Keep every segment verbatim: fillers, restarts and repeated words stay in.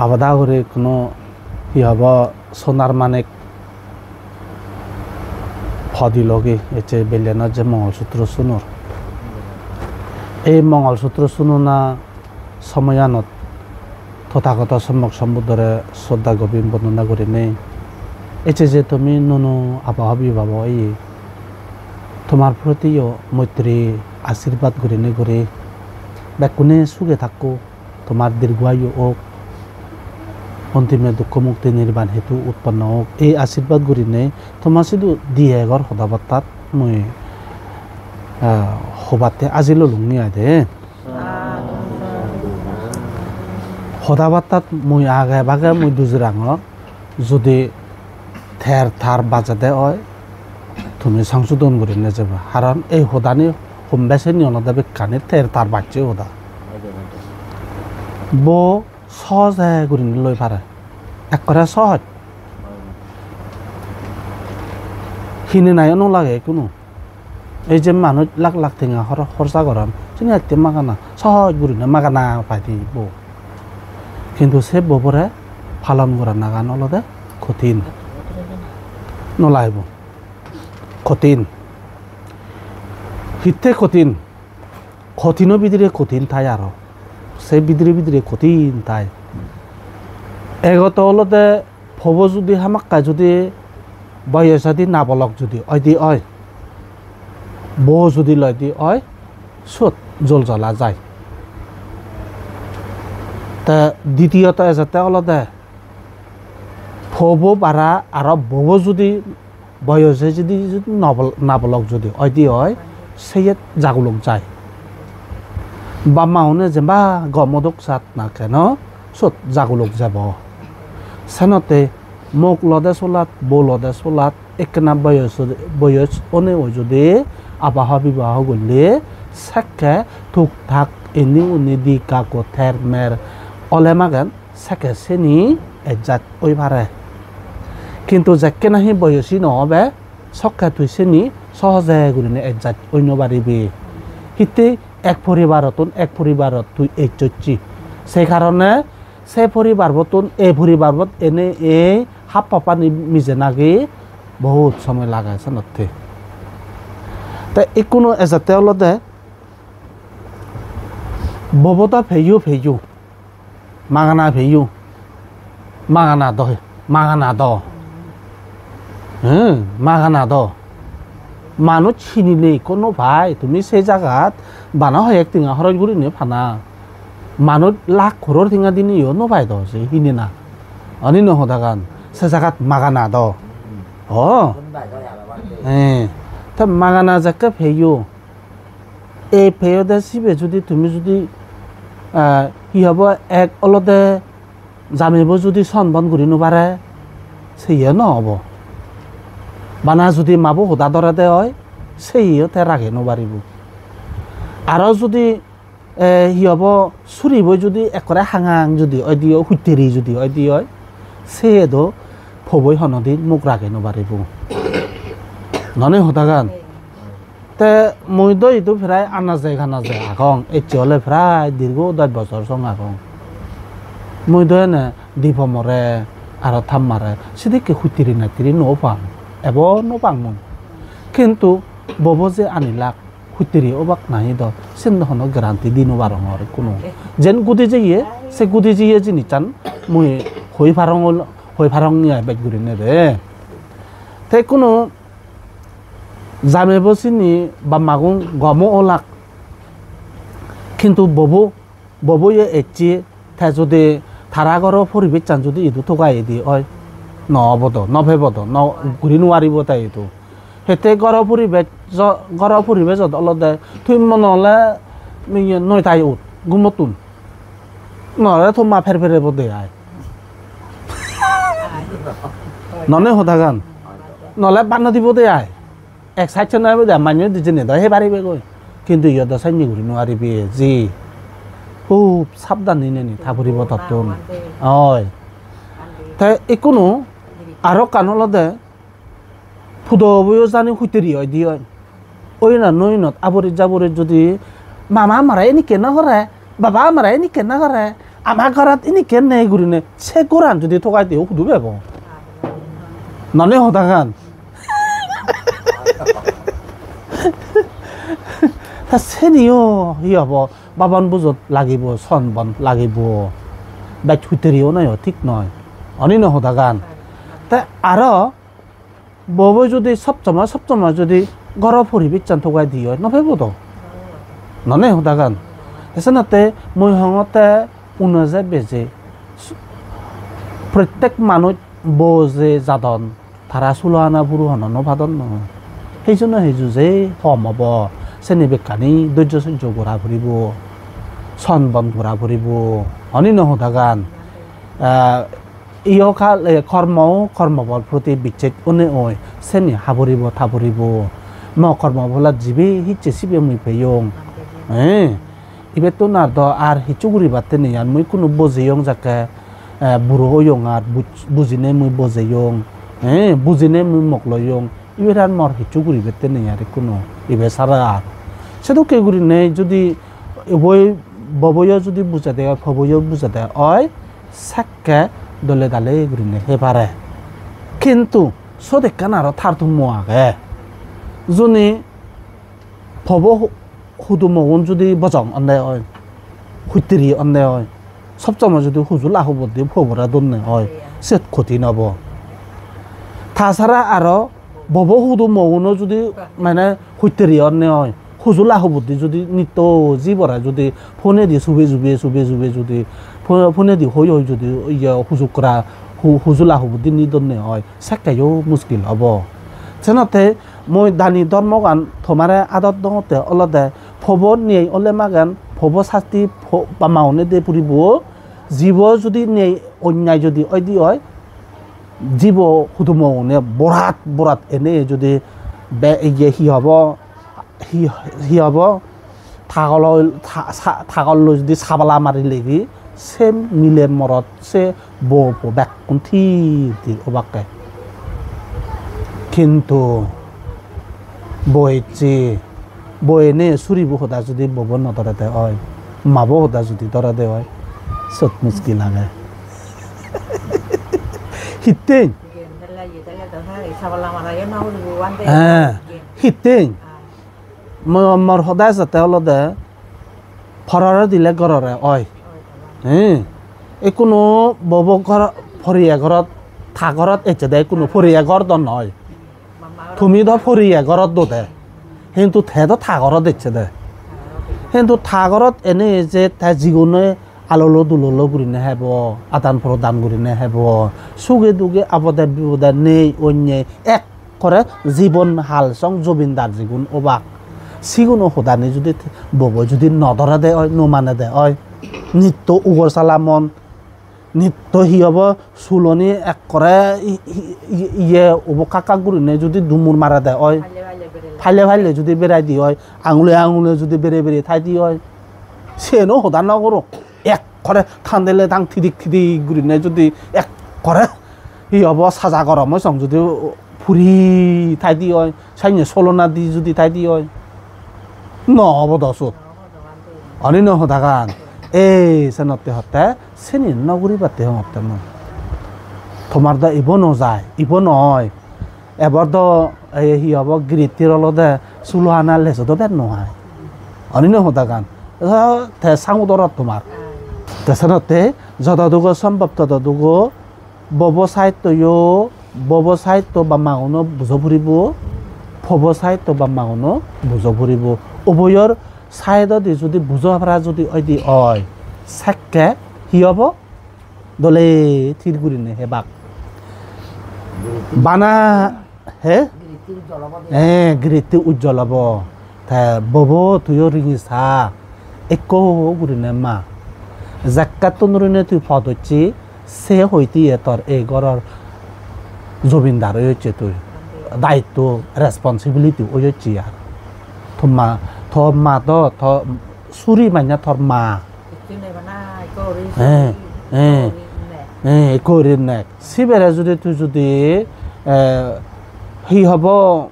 Abada guri hono hi hobo sonar manik podi logi ecche bellenot je Mongol Sutro sunor. Ei Mongol Sutro sunona somoyanot Tothagoto Sommok Sombuddhore sroddha gobin bondona gurinei ecche je tumi nuo aba hobi babo oye, tomar protiyo moitri ashirbad gurinei guri bekkune suge thakko. Tomar dirgho ayu ok, ontime dukko mukti nirban hetu utponno ok. Ei ashirbad gurinei toma sidu di egor hoda battat mui, ah, hobatte ajil olungi aide. Hoda battat mui age bage mui dujurangor. Judi ter tar bajede oi, tumi songsodon guri nejeba. Karon ei hodani hom beseni olode bekkani ter tar bacche hoda. Bo sohoje gurinei loi pare. Ekkore sohoj. Hine nayo no lage hono. Ei je manuj lakh lakh tenga hor-, horsa goron, sini ette magana, sohoj gurinei magana paide bo. Kintu se bobore palon goranagan olode kothin. No laibo. Kothin. Hitte kothin? Kothino bidire kothin thai aro. Se bidire bidire kothin thai. Egot olode pobo judi hamakkai judi boyosadi nabolok judi oide oi, bo judi loide oi, sot jol jola jai. Te ditiyoto ejette olode pobo bara aro bobo judi boyose judi, judi nabol-, nabolok judi oide oi, seyet jagulok jai. Bap ma une jemba gom odok sat na keno, sot jagulok jebo. Senotte mok lode solat, bo lode solat, ekkena boyos, boyos onei oi judi abaho bibaho golle, sekke tuk tak indi undi di gaggo ter mer ole magen, sekke seni adjust oi pare. Kintu jekke nahi boyosi no obe, sokke tui seni sohoje gurinei adjust oi no paribi. Hitte ek poribarottun ek poribarot tui ejjocchi. Se karone se poribarbottun ei poribarbot ene ei hap hapani mije nagi bohut somoy lage senotte. Te ikkunu ejette olode bobo do peyo peyo. Magana peyo. Magana do, magana do. Hmm, magana do. Manuj hinine ikko no pai. Tumi se jagat bana hoyek tenga horoj gurinei pana. Manuj lakh koror tenga dineyo no pai do se hinena. Ani no hodagan. Se jagat magana do. Oh. Eh, te magana jekke peyo. Ei peyode sibe judi tumi judi, ah, hi hobo, ek olode jameibo judi son bon guri no pare, seye no obo. Bana judi mabo hoda dorede oi, seyeyo te rage no paribo. Aro judi, eh, hi hobo, suribo judi ekkore hangang judi oide oi, hutteri judi oide oi, seye do poboi honodin muk rage no paribo. None hodagan? Te mui do idu prai anaje ganaje agong, ecche ole prai dirgo dos bojor song agong. Mui do ene dipomore aro tammare sedekke huttiri nattiri no pang, ebo no pang mui. Kintu bobo je anilak huttiri obak nahi do, sen do hono guarantee di no parongor ikkunu. Jen gudi jeye, se gudi jeye jinissan mui hoi parong ol-, hoi parong ni ai bej gurinei de. Te ikkunu jameibo sini bap magun gomo olak. Kintu bobo, bobo ye ecche, te judi tara goro poribessan judi idu togai di oi, no obo do, no pebo do, no guri no paribo te idu. Hette goro poribes, jo-, goro poribesot olode tui mone ole iye noi tai ut, gumottun. No ole tomma per per ebo de ai. None hodagan. Nole banna dibo de ai. Ek side sene ebo de manye di jene do he paribe goi. Kintu iyo do senne guri no paribe ji. Hub sabdan nineni ta puribo tottun. Oi. Te ikkunu aro ekkan olode pudoboyo jani hutteri oi di oi. Oinot noinot aburit jaburit judi, "Mama amare enikke no gore, baba amare enikke no gore, Ama gorot inikke nei gurine se goran judi togai diyo hudu bebo? None hodagan. Ta seniyo hi hobo? Babon bujot lagibo, son bon lagibo. Bej hutteri o noi, thik noi. Oni no hodagan. Te aro bobo judi sob somoi, sob somoi judi goro poribessan togai diyo, no pebo to? None hodagan. Te senotte mui hongotte uno je beje. Prottek manuj bo je jadon, tara sulo ana puro hono no padon noi. Heju no heju je hom obo, seni bekkani dojjo sojjo gora puribo, son bon gora puribo, oni no hodagan. Ah, iyo kal, eh, kormo, kormo bol proti bicchej one oi, seni haboribo, taboribo. Mo kormo bolat jibe hicche sibe mui peyong. Eh, ibettun ar do ar hissu guribatte nei, ar mui ikkunu bojeyong jakke, eh, buro oyong ar buj-, bujinei mui bojeyong, eh, bujinei mui mokloyong, ibet ar mor hissu guribatte nei ar ikkunu, ibe sara ar. Sedokke gurinei judi iboi boboyo judi bujade oi, poboyo bujade oi, sekke dole dale gurinei hei pare. Kintu sot ekkan aro tartummo age. Juni pobo hu-, hudumogun judi bojong onde oi, huttiri onde oi, sob somoi judi hujula hubot di pobore donne oi, siyot kotin obo. Ta sara aro bobo hudumoguno judi mane huttiri onne oi, hujula hubot di judi nitto jibore judi phonedi sube sube, sube sube judi pho-, phonedi hoi hoi judi iye hujukra hu-, hujula hubot di nidonne oi, sekkeyo muskil obo. Senotte mui dani dhormogan tomare adot dongotte olode pobo niyei ole magen, pobo sasti po-, bamma une de puribo, jibo judi niyei onnai judi oide oi, jibo hudumo une borat borat ene judi be-, iye hi hobo, hi, hi hobo, tagolo, ta-, sa-, tagollo judi sabala marilegi, se mile morot, se bo po bekkun thir thir obakke. Kintu bo ecche, bo ene suribo hoda judi bobo no dorede oi, mabo hoda judi dorede oi, sot muskil age. Hittey? He, hittey? Mo-, mor hoda ejette olode porore dile gorore oi. He. Ikkunu bobo ghor, poriye ghorot, ta ghorot ecche de, ikkunu poriye ghor do noi. Tumi do poriye ghorot do de. Hintu te do ta ghorot ecche de. Hintu ta ghorot ene je te jigune alolo dulolo gurine hebo, adan prodan gurine hebo, suge duge abode bibode nei onye ekkore jibon hal song jobindar jigun obak. Siguno hodani judi bobo judi no dorede oi, no manede oi, nitto ugor salamon, nitto hi obo, suloni ekkore i-, i-, i-, iye obo kak kak gurine judi dumur marede oi, palle palle judi berai di oi, angule angule judi bere bere thai di oi, seno hoda no goro. Ekkore tandele tang thidik thidik gurine judi ekkore hi obo saja gorom oi song judi puri thai di oi, sanye solona di judi thai di oi, no obo do sot. Oni no hodagan. Ei senotte hotte seni no guribatte hongotte mui. Tomar do ibo no jai, ibo noi. Ebor do, eh, hi hobo, girittir olode sulo ana lejo do ber no hai. Oni no hodagan. Eh, te sangu dorot tomar. Te senotte jododugo sombhob tododugo bobo side-toyo, bobo side-to bammaguno bujo puribo, pobo side-to bammaguno bujo puribo. Uboyor side-odi judi bujo para judi oide oi, sekke hi obo? Dole thir gurinei hebak. Bana, he? Giritti ujjol obo de. He, giritti ujjol obo. Te bobo tuiyo ringi sa. Ekko gurinei ma. Jakkattun gurinei tui pod hocche, se hoite ye tor ei ghoror jobindar oyocche tui. Daitto, responsibility oyocche ar. Tor ma, tor ma do, tor suri manya tor ma. Hissu nei bana, ekko guri he, suri, he, ekko guri nek. He, ekko guri nek. Sibere judi tui judi, eh, hi hobo,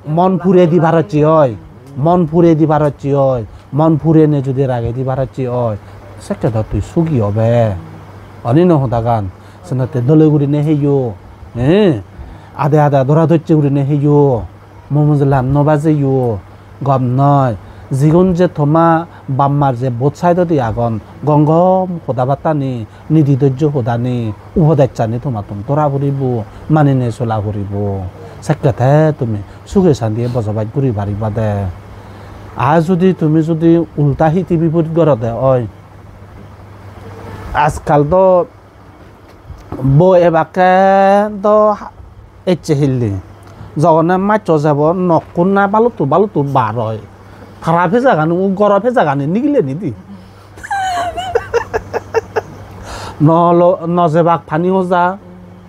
mon pure di parocche oi, mon pure di parocche oi, mon purene judi rage di parocche oi, sekke do tui sugi obe. Oni no hodagan? Senotte dole gurine heyo, eh? Ade ade dora docche gurine heyo. Mo mojolam no bajeyo, gom noi. Jigun je toma bap mar je both side-odi agon, gom gom hoda battani, nidi dojjo hodani, upodessani tomattun dora puribo, manine sola puribo. Sekke te tumi suge santiye bojobas guri pariba de. Ar judi tumi judi ulta hiti biporit gorode oi, ajkal do bo ebakke do ecche hilli. Jogone maccho jebo nokkun na baluttu baluttu bar oi. Tara pejagani, u goro pejagani nigile nidi. No lo-, no jebak pani hoja,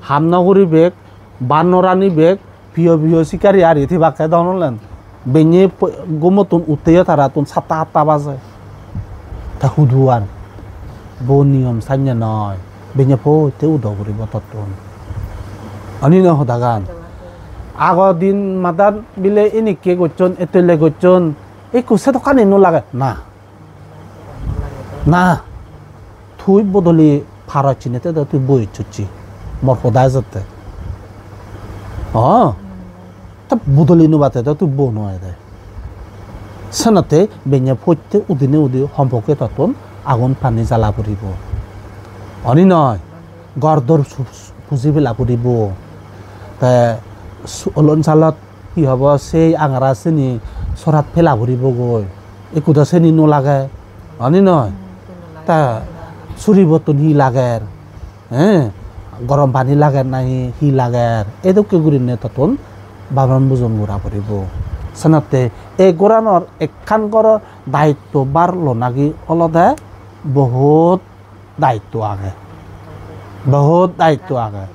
ham no guribek, ban no ranibek, piyo piyo sikari ari thibakke don olen. Benne po-, gumottun utteyo tarattun satta atta baje. Ta hudu ar bo niyom sanye noi. Benne potte udo guribo tottun. Ani no hodagan. Ago din madan bile inikke gocchon, ettele gocchon. Ekku sedokkani no lage. Na. Na, tui bodoli parocchine te do tui boi ecchocchi, mor hoda ejotte. Oh, te bodoli nubate do tui bo no ede. Senotte benne potte udine udi hompokke tottun agun pani jala puribo. Oni noi, gor dor su-, puji pela puribo. Te su-, olon salot hi hobo, sei angara sini sorat pela puribo goi. Ekku do seni no lage, ani noi? Hmm, ekku no lage. Ta suribottun hi lager? Eh, gorom pani lager nahi hi lager? Edokke gurinei tottun babon bujon gora puribo. Senotte ei goranor ekkan goror daitto bar lonagi olode bohut daitto age. Bohut daitto age.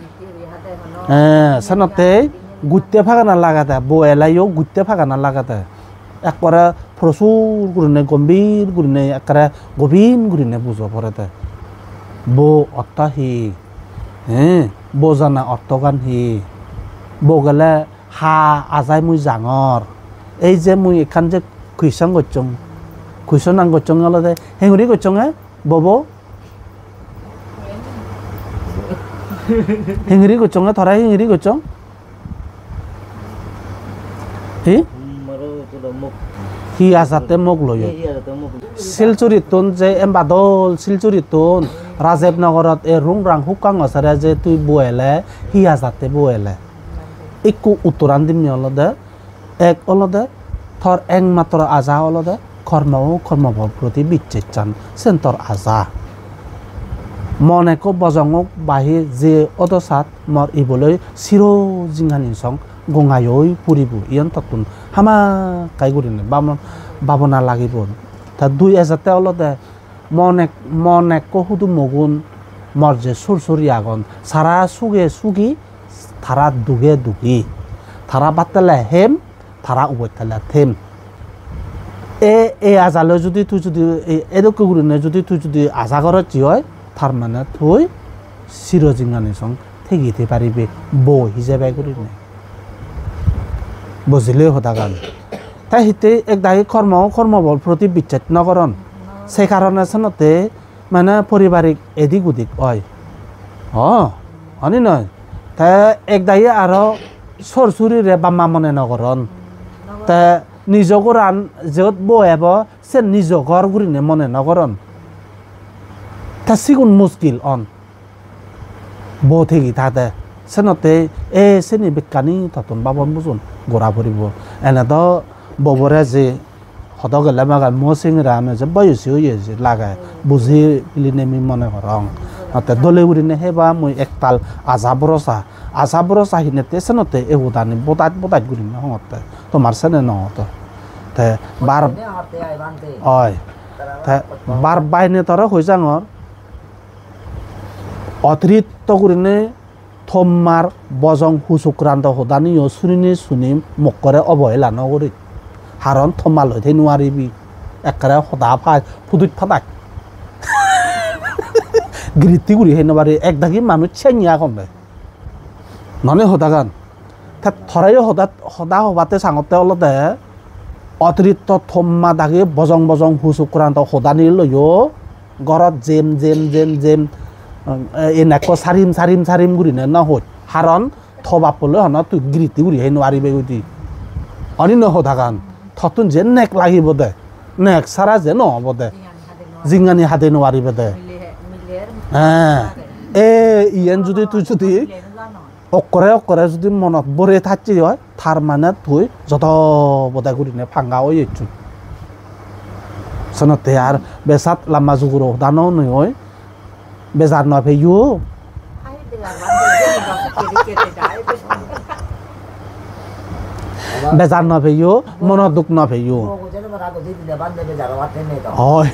Eh, senotte gutte pagana lagede, bo eleyo gutte pagana lagede. Ekkore prosur gurinei, gombhir gurinei, ekkore gobin gurinei bujo porede. Bo ortho hi? Eh, bo jana orthogan hi? Bo gele ha ajai mui jangor. Ei je mui ekkan je question gocchong, question an gocchonge olode henguri gocchonge? Bobo? Hingiri gocchonge, tore hingiri gocchong? Hi? Hi ajatte mok loyo? Silchurittun je emba dol, Silchurittun Rajeb Nogorot e rungrang hukkango sere je tui bo ele, hi ajatte bo ele? Ikku uttoran dimmi olode, ek olode tor ekmatro aja olode kormo o kormo phol proti bichchechan, sen tor aja. Mon ekko bojong ok bahi je odo sat mor iboloi siro jinghani song gongai oi puribo, iyan tottun hamakkai gurinei bab-, babona lagibo. Ta dui ejatte olode mon ek-, mon ekko hudumogun mor je sur suri agon, sara suge sugi, tara duge dugi, tara battele hem, tara ubottele them. E, e ajaloi judi tui judi e, edokke gurinei judi tui judi aja gorocchi oi, tar mane tui siro jinghani song thegi thei paribe bo hijebe gurinei. Bujile hodagan? Te hittey ek dagi kormo, kormo bol proti bichchej no goron. Se karone senotte mane poribarik edik udik oi. O, oni noi. Te ek dagi aro sor surire bamma mone no goron. Te nijo goran jiyot bo ebo, sen nijo gor gurinei mone no goron. Te sigun muskil on. Bo thegi thade. Senotte e seni bekkani tottun babon bujon gora puribo. Ene do bobore je hodo gele magan mo sengera ame je boyosi oye je lage. Buji pilinei mui mone gorong. Te dole gurinei heba mui ektal aja borosa. Aja borosa hinette senotte e hodani bodaj bodaj gurinei hongotte. Tomar sene no hodo. Te bar oi. Te bar baine tore hoi jangor. Otiritto gurinei tommar bojong husukranto hodaniyo sunine suni mokkore obohela no guri. Haron tomma loi thei nuaribi. Ekkere hoda pai pudut padak. Giritti guri hei no pari, ek dagi manuj senne agon de. None hodagan. Te toreyo hoda, hoda hobatte sangotte olode otiritto tomma dagi bojong bojong husukranto hodani loyo Gorot jem, jem, jem, jem, eh, enekko sarim, sarim, sarim gurine no hoj. Haron to bap bole hono tui giritti guri hei no paribe goi di. Oni no hodagan. Tottun je nek lagibo de. Nek sara je no obo de. Jingani hade no paribe de. He. E, iyen judi tui judi okkore okkore judi monot bore thacche oi, tar mane tui jodo bode gurine panga oyecchun. Senotte ar besat lamba juguro hoda no onei oi, bejar no peyo. Bejar no peyo, mono duk no peyo. Hoi.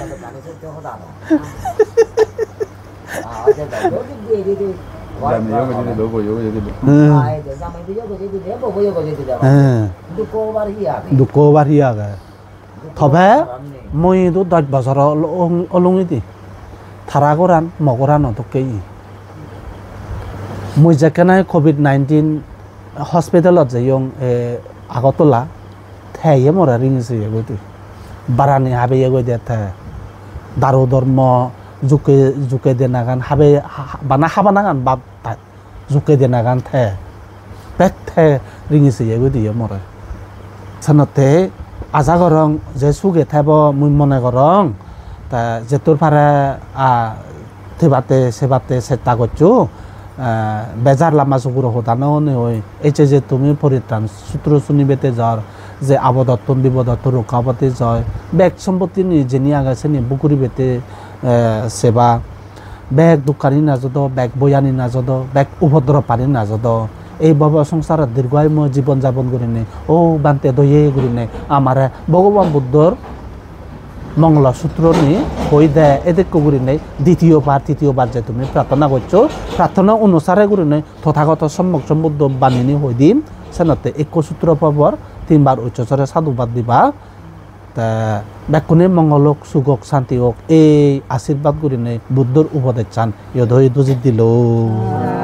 Hmm. Hmm. Dukko obar hi age? Tobe mui idu dosh bojor ol-, ol-, olungidi. Tara goran mo gorano dokke ye. Mui jekkene covid nineteen hospitalot jeyong, eh, Agartala, te ye more ringi seye goi de. Barani habeye goi de te. Daru dormo jukke, jukke denagan habe, ha-, ha-, bana habanagan bad ta-, jukke denagan te. Bek te ringi seye goi de ye more. Senotte aja gorong je suge thebo mui mone gorong. Te jettur pare, a, thebatte sebatte chesta goccho. Eh, bejar lamba suguro hoda no onei oi. Ei je je tumi poritran sutro sunibette jor, je abodottun bibodottun rokka obode joi. Bek sompottini jeni age seni buk guribette, eh, seba. Bek dukkani najodo, bek boyani najodo, bek upodropani najodo. Ei bobo songsarot dirgo ayumo jibon jabon gurinei, o Bhante doye gurinei amare Bhogoban Buddhor Mongolo Sutroni hoi de, edekko gurinei ditiyo bar, titiyo bar je tumi prarthona goccho, prarthona onusare gurinei Tothagoto Sommok Sombuddho banini hoi din, senotte ekko sutro pobor tinbar ucchosore sadhubad diba. Te bekkune mongol ok, suk ok, santi ok, ei ashirbad gurinei Buddhor upodesan iyot hoi duji dilo.